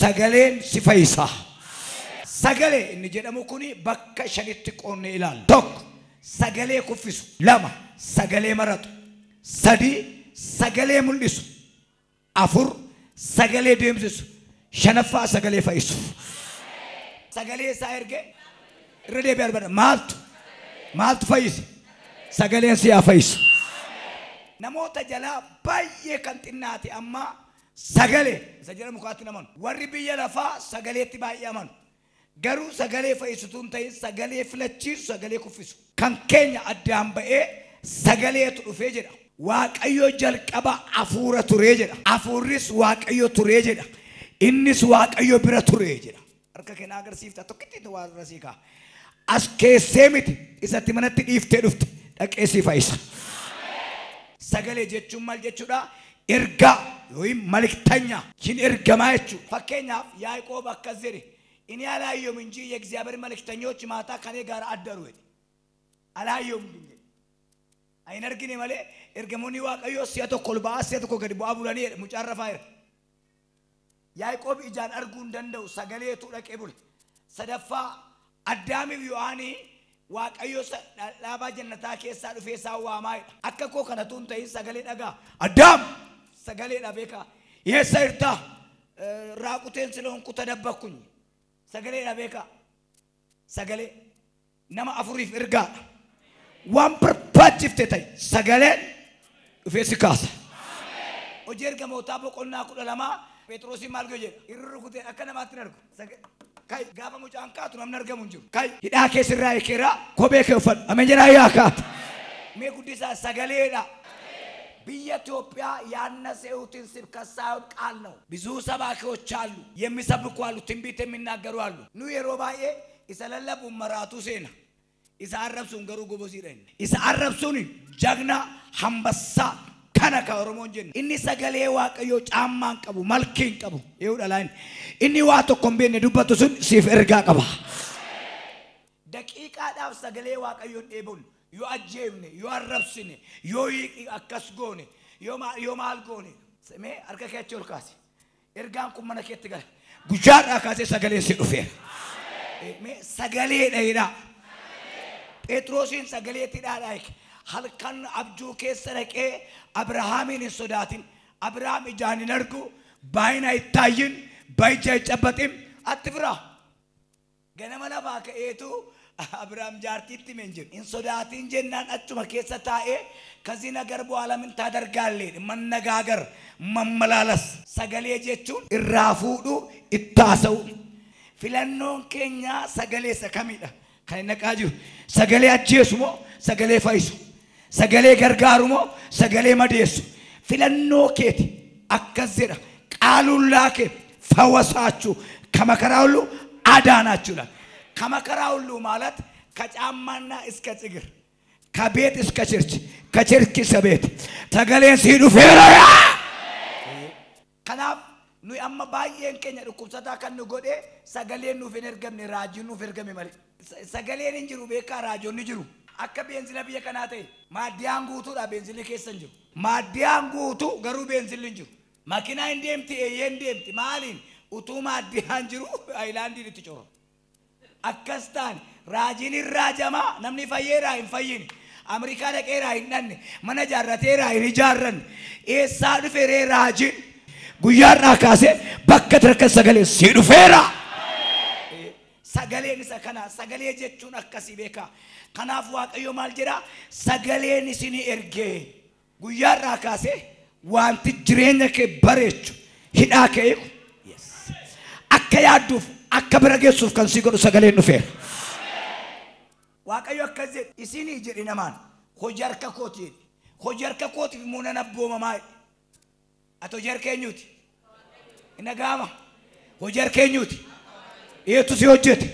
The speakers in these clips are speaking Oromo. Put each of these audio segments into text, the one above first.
Sagaleen si fayyisa. Sagalee inni jedhamu kuni bakka shanitti qoonnee ilaalla. Tokko sagalee kuffisu. Lama sagalee maratu. Sadi sagalee mul'isu. Afur sagalee deemsisu. Shanaffaa sagalee fayyisu. Sagalee isaa ergee irra deebi'ee argata. Maaltu maaltu fayyise? Sagaleen si haa fayyisu. Namoota jalaa baay'ee kan xinnaate amma sagalee isa jedhamu kaatti namanu. Warri biyya lafaa sagaleetti baay'ee amanu. Garuu sagalee fayyisutu hin ta'in sagalee filachiisu, sagalee kuffisu. Kan keenya addaan ba'ee sagaleetu dhufee jedha. Waaqayyo jalqaba hafuura turee jedha. Hafuurris Waaqayyo turee jedha. Innis Waaqayyo bira turee jedha. Harka kee na agarsiifta tokkitti waa irra sii ka'a. As keessee miti isatti manatti dhiiftee dhufte dhaqee si fayyisa. Sagalee jechuun maal jechuudha? Ergaa yookiin maliktanya hin ergamaa jechuudha. Fakkeenyaaf Yaaqoob akkas jedhe እኔ አላየሁም እንጂ የእግዚአብሔር መልእክተኞች ማታ ከኔ ጋር አደሩ ይላል። አላየሁም እንጂ አይነርግኔ ማለ ergamoonni Waaqayyoo si'a tokko ol ba'aa si'a tokko gadi bu'aa bulanii mucaan rafaa jira. Yaaqoob ijaan arguu hin danda'u sagaleetu dhaqee bule. Sadaffaa Addaamiif Yohaanii Waaqayyo dhaabaa jannataa keessaa dhufee isaan waamaa jedha. Akka koo kanatu hin ta'in sagalee dhagaa. Addaam sagaleedha beekaa. Eessa jirta? Raaquteen ስለሆንኩ ተደበቅኩኝ. Sagaleedha beekaa. Sagalee nama afuriif ergaadha. Waan barbaachifte ta'e sagaleen dhufee si kaasa. Hojii ergamootaa boqonnaa 12 Phexrosiin maal godhe jedha? Irri rukutee akka namaatti hin argu. Kai gaafa mucaan kaatu namni argamu hin jiru. Kai hidhaa kee sirraa hiikeera kophee kee uffadhu. Ameen jedhaa yaa kaata. Mee guddisaa sagaleedha. Biyya ኢትዮጵያ ያነሰውትን ስብከት ሳይሆን ቃል ነው። ብዙ ሰባኪዎች አሉ፣ የሚሰብኩ አሉ፣ ትንቢት የሚናገሩ አሉ። ኑ yeroo baay'ee isa lallabuun maraatu seena. Isa arrabsuun garuu gobosiidha inni. Isa arrabsuun jagna hambassaa kana ka Oromoon jennu. Inni sagalee Waaqayyoo caammaa hin qabu, malkii hin qabu. Eeyyuu dhalaa inni. Inni waa tokko hin beekne dubbatu sun siif ergaa qaba. Daqiiqaadhaaf sagalee Waaqayyoon dheebonnu. Yoo ajjeefne, yoo arrabsine, yoo akkas goone, yoo maal goone. Mee harka kee achi ol kaasi. Ergaan kun mana keetti gala. Guyyaadhaa kaasee sagaleen si dhufeera. Mee sagaleedha jedhaa. Phexrosiin sagaleetti dhaadhaa hiike. Halkan abjuu keessa dhaqee Abrahaamiin hin sodaatin. Abrahaam ijaan hin argu, baay'ina hin በእጅ አይጨበጥም። አትፍራ። Ganama lafaa ka'eetu Abrahaam jaartiitti hime hin jiru. Hin sodaatin jennaan achuma keessa taa'ee ከዚህ ነገር በኋላ ምን ታደርጋለህ? መነጋገር፣ መመላለስ። Sagalee jechuun irraa fuudhuu, itti haasa'uu. Filannoon keenya sagalee isa kamidha? Kan inni naqaa jiru sagalee ajjeesu moo sagalee fayyisu? Sagalee gargaaru moo sagalee madeessu? Filannoo keeti akkas jedha. ቃሉን ላከ ፈወሳችሁ፣ ከመከራ ሁሉ አዳናችሁ ይላል። ከመከራ ሁሉ ማለት ከጫማና እስከ እግር፣ ከቤት እስከ church፣ ከ church እስከ ቤት sagaleen sii dhufeera. Kanaaf nuyi amma baay'een keenya dhukkubsataa kan nu godhe sagaleen nuuf hin ergamne, raajiin nuuf ergame malee. Sagaleen hin jiru beekaa, raajonni jiru. Akka beenzila biyya kanaa ta'e maaddiyaan guutuudha, beenzilli keessa hin jiru. Maaddiyaan guutuu garuu beenzilli hin jiru. Makiinaa hin deemti, eeyyee hin deemti. Maaliin utuu maaddiyaan jiru aayilaandiin itti cora. Akkas taane raajiin hin raajamaa, namni fayyeeraa hin fayyine. Ameerikaa dhaqeeraa hin dhanne, mana ijaarrateeraa hin ijaarranne. Eessaa dhufe ree raajiin? Guyyaarraa kaasee bakka tarkan sagalee sii dhufeera. Sagaleen isa kana, sagalee jechuun akkasii beekaa. Kanaaf Waaqayyo maal jedhaa? Sagaleen isinii ergee. Guyyaarraa kaasee wanti jireenya kee bareechu, hidhaa kee hiiku, akka yaadduuf akka bira geessuuf kan sii godhu sagaleen dhufeera. Waaqayyo akkas jedhe isinii jedhi namaan hojii harka kooti jedhe. Hojii harka kootiif immoo nan abboomamaa jedhe. Ati hojii harka eenyuuti? Hin dhaga'ama. Hojii harka eenyuuti? Eetu si hojjete?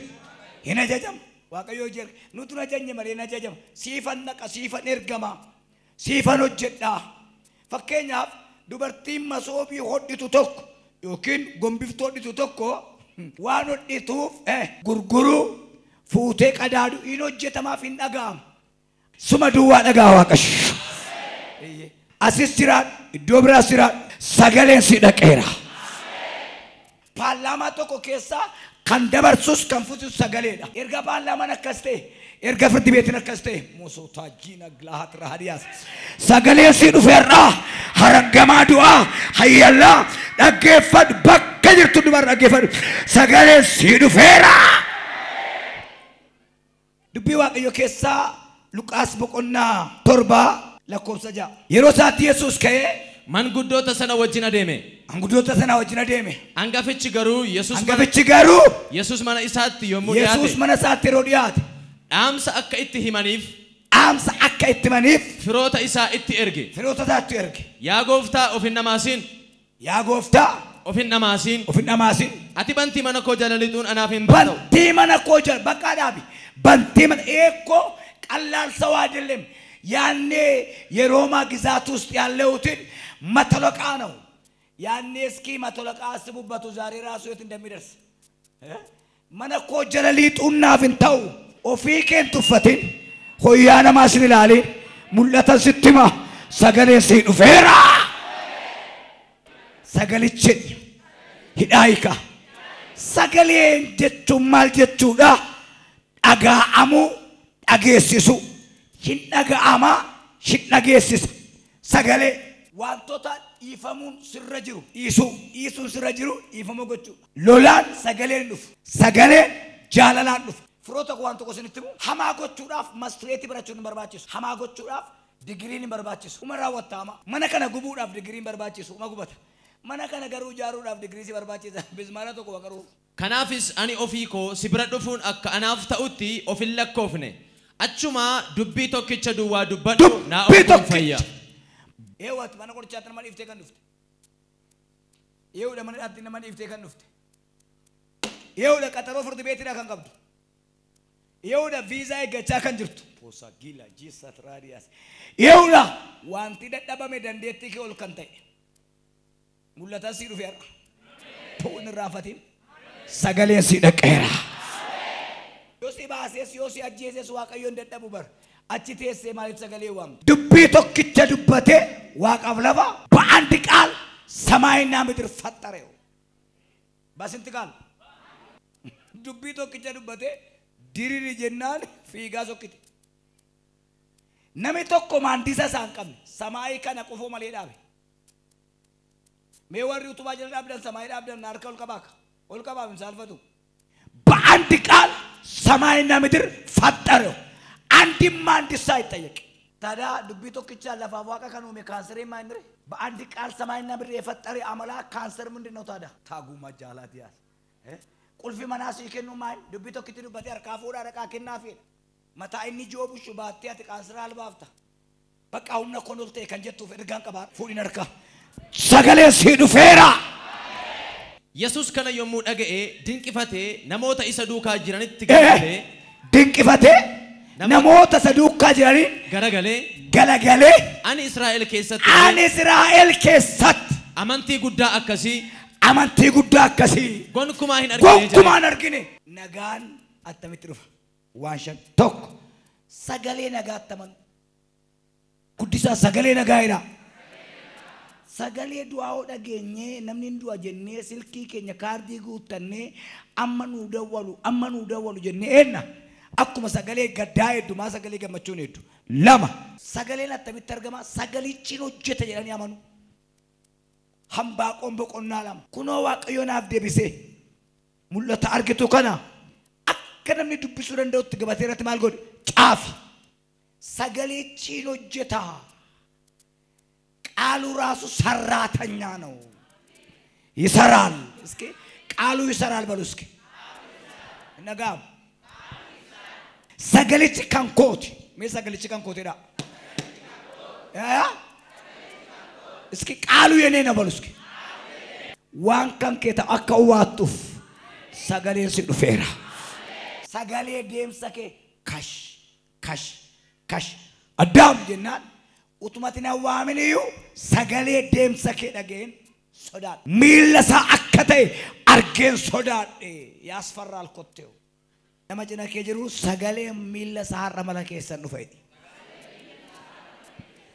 Hin ajajamu. Waaqayyo hojii harka nutu hin ajajne malee hin ajajamu. Siifan naqa, siifan ergamaa, siifan hojjedhaa. Fakkeenyaaf dubartiin masoobii hodhitu tokko yookiin gombiftuu hodhitu tokko waan hodhituuf gurguruu fuutee qadaadu hin hojjetamaaf hin dhaga'amu. Suma duwwaa dhagaa Waaqayyo. Asis jiraadhu, iddoo biraas jiraadhu, sagaleen si dhaqeera. Paarlaamaa tokko keessaa kan dabarsus kan futus sagaleedha. Erga paarlaamaan akkas ta'e, erga firdi beetiin akkas ta'e, Musootaa jiina Gilahat Rahadiyaas. Sagalee sii dhufeerraa harangamaa du'aa hayyallaa dhaggeeffadhu bakka jirtu dubar dhaggeeffadhu. Sagalee sii dhufeera. Dubbii Waaqayyo keessaa Luqaas boqonnaa 7 lakkoofsa 6. Yeroo isaatti Yesuus ka'ee Manguddoota sana wajjin adeeme. Manguddoota sana wajjin adeeme. Hangafichi garuu Yesuus mana isaatti yommuu dhiyaate. Yesuus mana isaatti yeroo dhiyaate. Dhaamsa akka itti himaniif. Dhaamsa akka itti himaniif. Firoota isaa itti erge. Firoota isaa itti erge. Yaa gooftaa of hin dhamaasiin. Yaa gooftaa of hin dhamaasiin. Of hin dhamaasiin. Ati bantii mana koo jala lixuun anaaf hin ta'u. Bantii mana koo jala bakka dhaabi. Bantii mana eekoo ቀላል ሰው አይደለም። ያኔ የሮማ ግዛት ውስጥ ያለውትን መተለቃ ነው። ያኔ እስኪ መተለቃ አስቡበት ዛሬ ራሱ የት እንደሚደርስ። መነኮ ጀለሊጡና ፍንታው ኦፊኬን ቱፈቲን ሆያና ማስን ይላሊ ሙለተ ስትማ ሰገሌ ሲዱፌራ ሰገሊችን ሂዳይካ ሰገሌን ጀቹ ማል ጀቹዳ አጋአሙ dhageessisu hin dhaga'ama hin dhageessisa sagalee wantoota dhiifamuun sirra jiru dhiisuu dhiisuun sirra jiru dhiifama gochuu lolaan sagaleen dhufu sagaleen jaalalaan dhufu firoota waan tokko isinitti himu hamaa gochuudhaaf mastireetii barachuun hin barbaachisu hamaa gochuudhaaf digiriin hin barbaachisu uma raawwattaama mana kana gubuudhaaf digiriin barbaachisu uma gubata mana kana garuu ijaaruudhaaf digirii si barbaachisa bismaara tokko waqaruu. Kanaafis ani ofii koo si bira dhufuun akka anaaf ta'utti of hin lakkoofne. Achuma dubbii tokkicha duwwaa dubbadhu naa ofuun fayya. Eewwatu mana qorichaatti nama dhiiftee kan dhufte. Eewwudha mana dhaatti nama dhiiftee kan dhufte. Eewwudha qaxaroo furdi beetiidha kan qabdu. Eewwudha viizaa eeggachaa kan jirtu. Poosaa giila jiisat raadiyaas. Eewwudha wanti dadhabame dandeettii kee ol kan ta'e. Mul'ataa sii dhufe har'a. Ta'uun hin raafatiin. Sagaleen sii dhaqeera. Yoo si baasees yoo si ajjeeses Waaqayyoon dadhabu bar achi teessee maaliif sagalee waamtu? Dubbii tokkicha dubbatee waaqaaf lafa በአንድ ቃል ሰማይና ምድር ፈጠረው። በስንት ቃል? Dubbii tokkicha dubbatee diriiri jennaan fiigaa sokkite. Namni tokko maandisa isaa hin qabne samaayii kana qofoo malee dhaabe. Mee warri utubaa jala dhaabdan samaayii dhaabdan harka ol qabaaka. ol qabaaf hin saalfatu. በአንድ ቃል ሰማይና ምድር ፈጠረው። አንድም መሐንዲስ ሳይጠየቅ። ታዲያ dubbii tokkicha lafaaf waaqa kan uume kaanseriin maal inni? በአንድ ቃል ሰማይና ምድር የፈጠረ አምላክ ካንሰር ምንድን ነው ታዲያ? ታጉማ ጃላት ያዝ ቁልፊ manaa sii kennu maal? Dubbii tokkitti dubbatee harkaa fuudhaa dhaqaa kennaafi. Mataa inni ji'oo bushu baattee ati kaansera albaafta. Bakka humna koon ol ta'e kan jettuuf ergaan qabaa fuudhin harkaa. Sagaleen sii dhufeera. Yesuus kana yommuu dhaga'e dinqifatee namoota isa duukaa jiranitti garagalee dinqifatee namoota isa duukaa jiranii garagalee ani Israa'el keessatti amantii guddaa akkasii gonkumaa hin argine. Nagaan attamitti dhufa? Waan shan tokko sagalee nagaatti amanu. Guddisaa sagalee nagaa jedha. Sagalee du'aa hoo dhageenyee namni hin du'a jennee silkii keenya kaardii guuttannee amma nuu dawwalu jennee eenna. Akkuma sagalee gaddaa heddumaa sagalee gammachuun heddu. Lama sagaleen attamitti argama? Sagalichi hojjeta jedhanii amanu. Hambaaqoon boqonnaa 2 kunoo Waaqayyo naaf deebisee mul'ata argitu kana akka namni dubbisuu danda'utti gabatee irratti maal godhe? Caafi. Sagalichi hojjeta. ቃሉ ራሱ ሰራተኛ ነው። ይሰራል። እስኪ ቃሉ ይሰራል በሉ እስኪ። ነጋም ሰገሊች ከንኮት ሜ ሰገሊች ከንኮት ሄዳ ያ እስኪ ቃሉ የኔ ነው በሉ እስኪ። ዋን ከንኬታ አከዋቱፍ ሰገሌን ሲዱፌራ ሰገሌ ደምሰኬ ካሽ ካሽ ካሽ አዳም ጀናን utumatina waaminiyyuu sagalee deemsa kee dhageen sodaadhe. Miilla isaa akka ta'e argeen sodaadhe. Yaasfarraal kotteewu. Nama cina kee jiru sagalee miilla isaa har'a mana keessan dhufa jedhi.